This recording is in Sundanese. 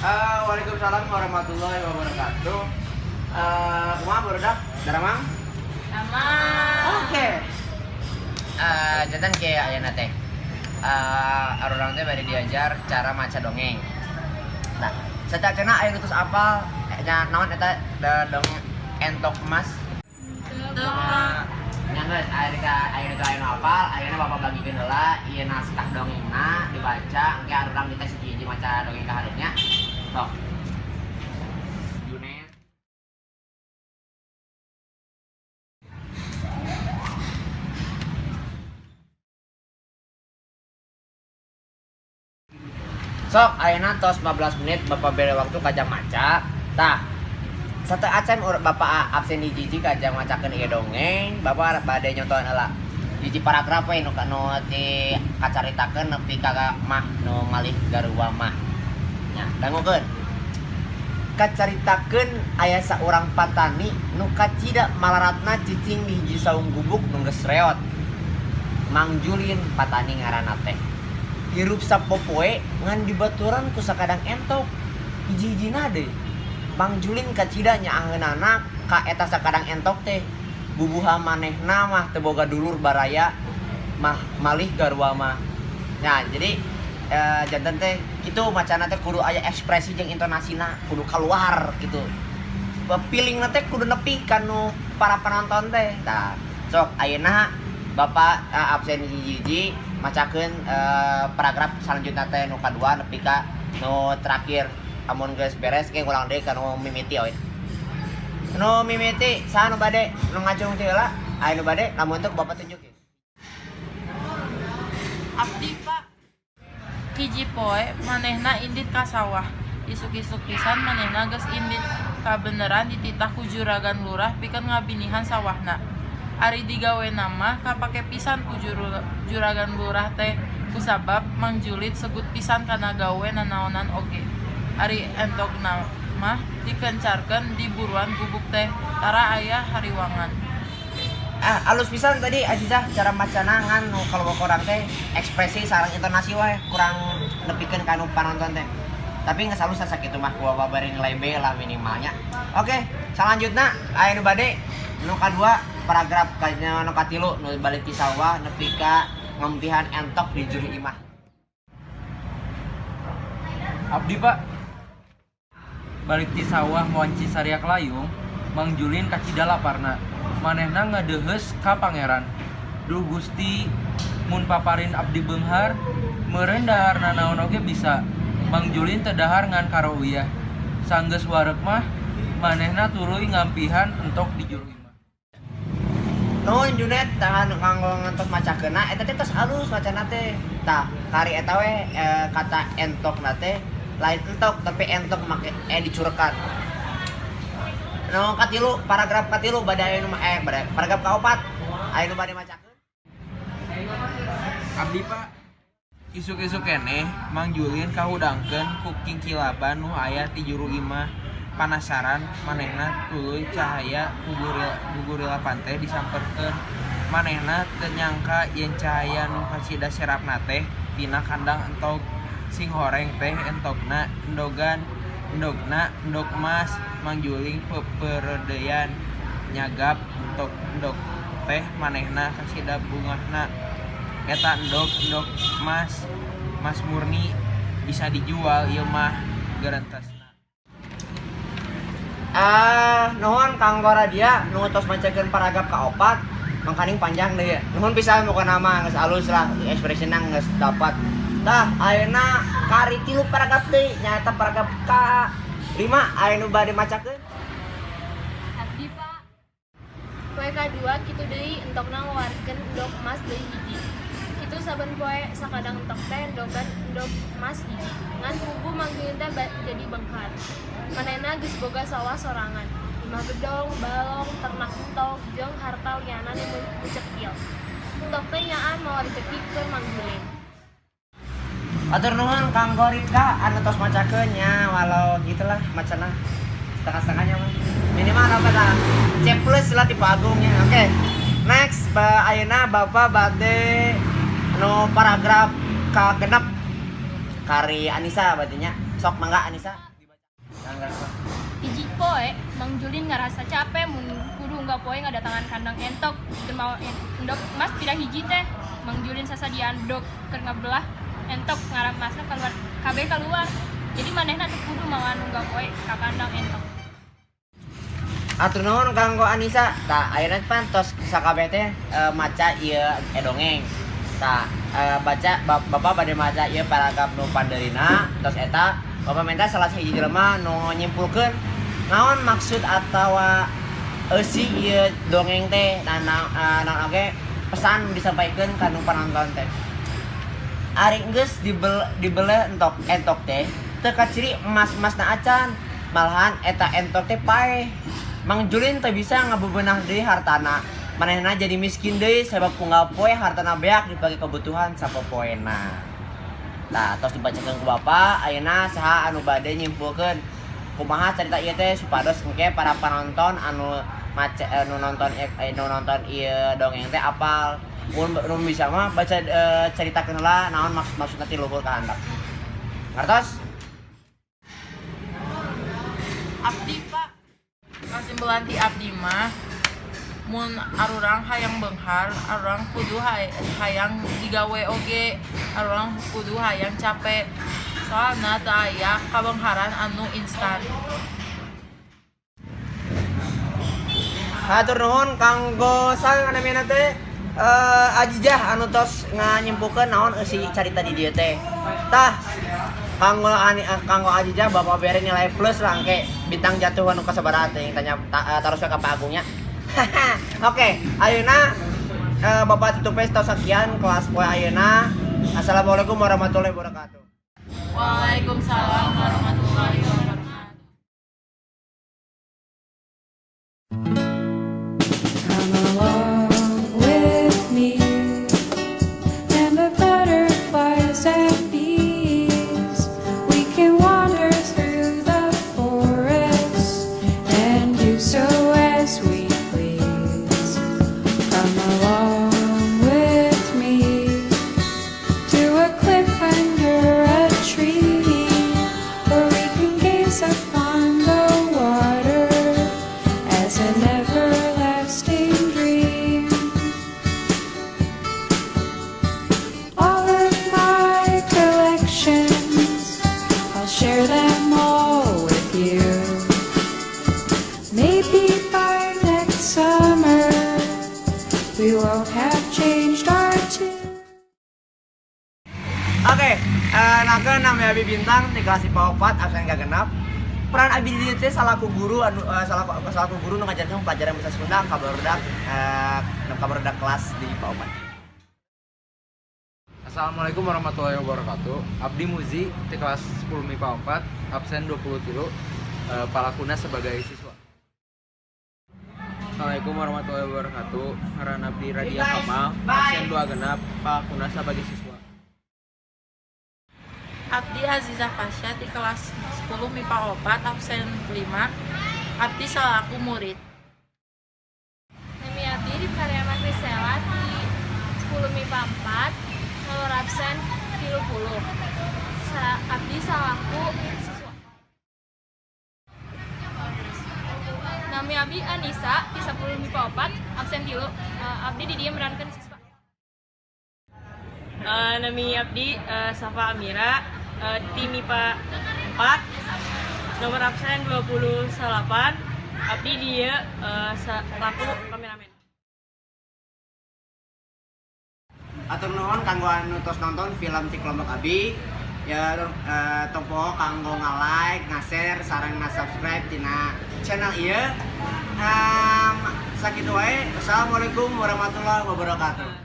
Waalaikumsalam warahmatullahi wabarakatuh. Kumaha, barudak? Daramang? Aman. Oke. Janten kieu ayeuna teh. Arurang teh bade diajar cara maca dongeng. Nah, sateuacanna aya nu tos apal nya naon eta dongeng Entok Emas? Teu, Pak. Nya geus, aya ka aya nu aya nu apal, ayeuna Bapak bagikeun heula ieu naskah dongengna dibaca, engke arurang dites hiji-hiji maca dongeng ka hareupnya. Sok. Junet. Sok, ayeuna tos 15 menit Bapak bere waktu kajang maca. Tah, sateuacan Bapak absen hiji-hiji kajang macakeun ieu dongeng, Bapak bade nyontohan heula. Hiji paragraf we nu ti kacaritakeun nepi ka mah nu malih garua mah. Nya, dangukeun. Kacaritakeun aya saurang patani nu kacida malaratna cicing di hiji saung gubuk nu geus reot. Mang Julin patani ngaranna teh. Hirup sapopoe ngan dibaturan ku sakadang entok. Hiji-hijina deui. Mang Julin kacida nyaaheunana ka eta sakadang entok teh. Bubuha manehna mah teu boga dulur baraya mah malih garwa mah. Nah, jadi janten teh kitu macana teh kudu aya ekspresi jeung intonasina kudu keluar gitu. Feelingna teh kudu nepi kanu para penonton teh. Tah, sok ayeuna Bapak absen hiji-hiji macakeun paragraf selanjutnya teh nu kadua nepi ka nu terakhir. Amun geus beres ge ngulang deui ka nu mimiti we. Nu mimiti saha nu bade nu ngacung teh heula? Aya nu bade lamun teu Bapak tunjukin. Abdi, Pak. Hiji poe manehna indit ka sawah. Isuk-isuk pisan manehna geus indit. Kabeneran dititah ku juragan lurah pikeun ngabinihan sawahna. Ari digawena mah kapake pisan ku juragan lurah teh kusabab Mang Julin segut pisan kana gawe nanaonan oge. Ari entogna mah dikencarkeun di buruan gubuk teh tara aya hariwangan. Ah, alus pisan tadi Azizah cara macana, ngan nu kalau kurang teh ekspresi sareng intonasi wae kurang nepikeun ka nu panonton teh. Tapi geus alus sakitu mah, ku Bapak bari nilai B lah minimalnya. Oke, selanjutnya aya nu bade nu kadua paragraf kayaknya nu katilu nu balik ti sawah nepi ka ngempihan entok di juru imah. Abdi, Pak. Balik ti sawah wanci sariak layung, Mang Julin kacida laparna. Manehna ngadeuheus ka pangeran. "Duh Gusti, mun paparin abdi beunghar, meureun dahar nanaon oge bisa." Mang Julin teu dahar ngan karo uyah. Sanggeus wareg mah, manehna tuluy ngampihan entok di juru imah. Nuhun Junet, tahan kanggo ngentos macakeunna eta teh tos alus macana teh. Tah, kari eta we kata entok na teh lain entok tapi entok make e dicurekan. Nu katilu, paragraf katilu bade aya nu bade paragraf kaopat aya nu bade macakeun? Abdi, Pak. Isuk-isuk keneh Mang Julin kahudangkeun ku kingkilaban nu aya ti juru imah. Panasaran manehna tuluy cahaya gugurilapan teh disamperkeun. Manehna teu nyangka yen cahaya nu kacida serapna teh tina kandang entog. Singhoreng teh entogna endogan, endogna endog emas. Mang Julin peperedeuyan nyagap entok endog teh, manehna kacida bungahna. "Eta endog endog emas, emas murni, bisa dijual ieu mah," garentesna. Ah, nuhun kanggo Radia nu tos macakeun paragraf kaopat. Mangkaning panjang deui ya. Nuhun pisan pokona mah geus alus lah, ekspresina geus dapat. Tah, ayeuna kari tilu paragraf deui, nyaeta paragraf ka 5, aya nu bade macakeun? Abdi, Pak. Poe kadua kitu deui, entokna ngawarkeun endog emas deui hiji. Kitu saben poe sakadang entok teh endogan endog emas hiji. Ngan puguh Mang Julin teh jadi beunghar. Manehna geus boga sawah sorangan, imah gedong, balong, ternak entog, jeung harta liana nu mucekil. Entok teh nyaan mawa rejeki keur Mang Julin. Atur nuhun kanggo Rika anu tos macakeun nya, walau gitulah macana setengah-setengahnya mah. Minimal apa tah? C plus lah tipe agungnya. Oke. Next, ba ayeuna Bapak bade nu paragraf kagenep kari Anissa berarti nya. Sok mangga, Anissa. Hiji poe, Mang Julin ngarasa capek mun kudu unggal poe ngadatangan kandang entok keur mawa endog emas pira hiji teh. Mang Julin sasadiaan bedog keur ngabelah entok ngaramasna keluar kabeh keluar. Jadi manehna teu kudu mawa unggal poe ka kandang entok. Atur nuhun kanggo Anissa. Tah, ayeuna pan tos sakabeh teh maca ieu dongeng. Tah, baca Bapak bade maca ieu paragraf nu pandeurina, tos eta Bapak minta salah sahiji jelema nu nyimpulkeun naon maksud atawa eusi ieu dongeng teh nah, naon oge pesan nu disampaikan ka nu panonton teh. Ari geus dibeleh entok entok teh teu kaciri emas-emasna acan, malahan eta entok teh paeh. Mang Julin teu bisa ngabebenah deui hartana. Manehna jadi miskin deui sebab unggal poe hartana beak dipake kebutuhan sapopoena. Tah, tos dibacakeun ku Bapak, ayeuna saha anu bade nyimpulkeun kumaha cerita ieu teh supados engke para penonton anu maca nu nonton ieu dongeng teh apal. Mun nu bisa mah baca caritakeun heula naon maksud maksudna ti luhur ka handap. Ngartos? Abdi, Pak. Kasimpulan ti abdi mah mun arurang hayang beunghar, arurang kudu hayang digawe oge, arurang kudu hayang capek, soalna teu aya kabeungharan anu instan. Hatur nuhun kanggo sang namina teh Ajijah anu tos nganyimpulkeun naon eusi carita di dieu teh. Tah, kanggo Ajijah Bapak bere nilai plus lah, engke bintang jatuh anu kasabaraha teh tanya taros we ka Pak Agungnya. Oke, ayeuna Bapak tutup we tos sakian kelas poe ayeuna. Assalamualaikum warahmatullahi wabarakatuh. Waalaikumsalam warahmatullahi wabarakatuh. Come along with me, and the butterflies and bees. We can wander through the forest and do so as we please. Come along with me to a cliff under a tree, where we can gaze upon the water as an everlasting dream. All of my collections, I'll share them all with you. Maybe by next summer, we won't have changed our tune. Oke, naka namanya Abi Bintang di kelas IPA 4 absen 6. Peran Abi di dieu teh salaku guru anu salaku guru nu ngajarkeun pelajaran bahasa Sunda ka barudak kelas di IPA 4. Assalamualaikum warahmatullahi wabarakatuh. Abdi Muzi di kelas 10 MIPA 4, absen 23, palakuna sebagai siswa. Assalamualaikum warahmatullahi wabarakatuh. Ngaran abdi Radia Kamal, absen 26, palakuna sebagai siswa. Abdi Aziza Fasya di kelas 10 MIPA 4 absen 5. Abdi salaku murid. Nami abdi di Karyama Krisela di 10 MIPA 4 nomor absen 30. Abdi salaku siswa. Nami abdi Anissa di 10 MIPA 4 absen 3. Abdi di dieu merankeun siswa. Nami abdi Safa Amira, di MIPA 4 nomor absen 28. Abdi dieu selaku kameramen. Atur nuhun kanggo anu tos nonton film ti kelompok Abi. Ya, tong poho kanggo nga-like, nga-share, sareng nga-subscribe tina channel ieu. Sakitu wae. Assalamualaikum warahmatullahi wabarakatuh.